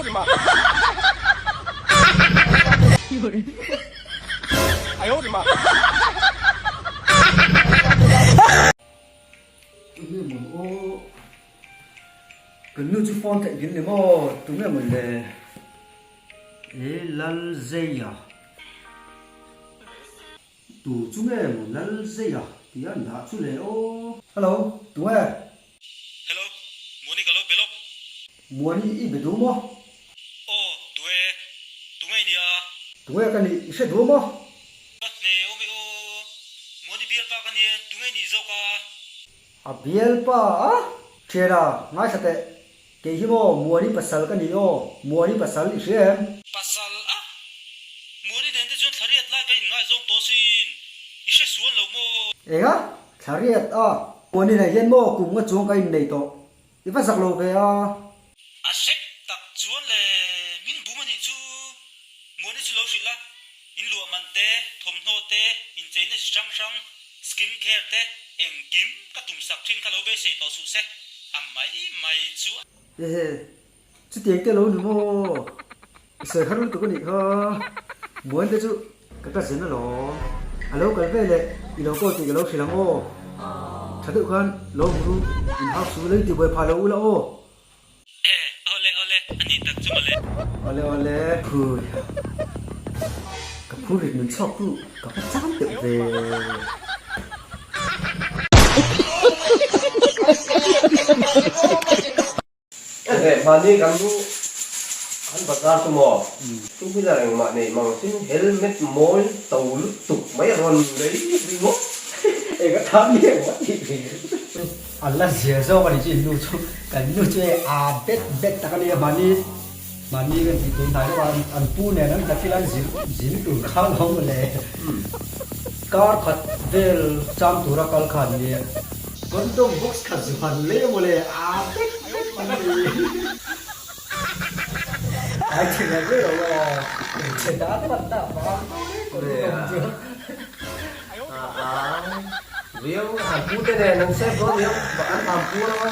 Tunge mawn aw kan nu chu phone theih ngin ni maw tunge mawn le e Lalzeia tu chu nge maw Lalzeia tih a an dah chu le aw. Hello tunge. Hello Muani ka lo be lawk. Muani i be duh maw? Aw duh e tunge i nia. Tunge ka nih i hre duh maw? Ka hne awm e aw. Muani bialpa ka nia, tunge nih zawk a? A bialpa a? Thiana, ngaithla teh. Kei hi maw Muani pasal ka ni aw, Muani pasal i hria em? Pasal a? Muani nen te chuan thlariat lai ka inngaizawng tawh sin, i hre sual lo maw? Enga? Thlariat a? Muani nen hian maw kum nga chuang ka innei tawh, i va zak lo ve a? A hrep tak chuan le min bum a nih chu Muani chu lo hrilh a, in luah man te, thawmhnaw te, incheina chi hrang hrang, skin care te, engkim ka tum sak thin kha lo beisei tawh suh se, a mai mai chu. Ehe, chutiang te lo ni maw? I sawi har lutuk a nih kha. Muan te chu ka ka zen alawm. A lo kal ve leh i lo call tih ka lo hrilh ang aw. Tha deuh khan lo awm ru, in hau su lei tibuai phah lo ula aw. E, awle awle, a nih tak chu mawle. Awle awle, phui ha. Ka phur rit min chhuak tu ka va chang deuh ve. Ehe, mahni kan han bazar chu maw? Two wheeler engmah nei mang sin helmet mawi to lutuk mai a rawn lei ringawt. Eng a tha nge maw tih ve. A la zia zawk a ni chu in nu chu kan nu chu hei a bet bet tak a nia mahni mahni kan tih tun hnai deuh a an pu nen an hnathil an zin zin tur kha lo mawle kar khat vel cham tura kal kha an nia condom box khat zu han lei a mawle a bet bet tak a ni ai thin a reuh aw hmeichhe dan hman na vang condom chu. Viau an pu te nen an sep dawn viau an am pu lo a.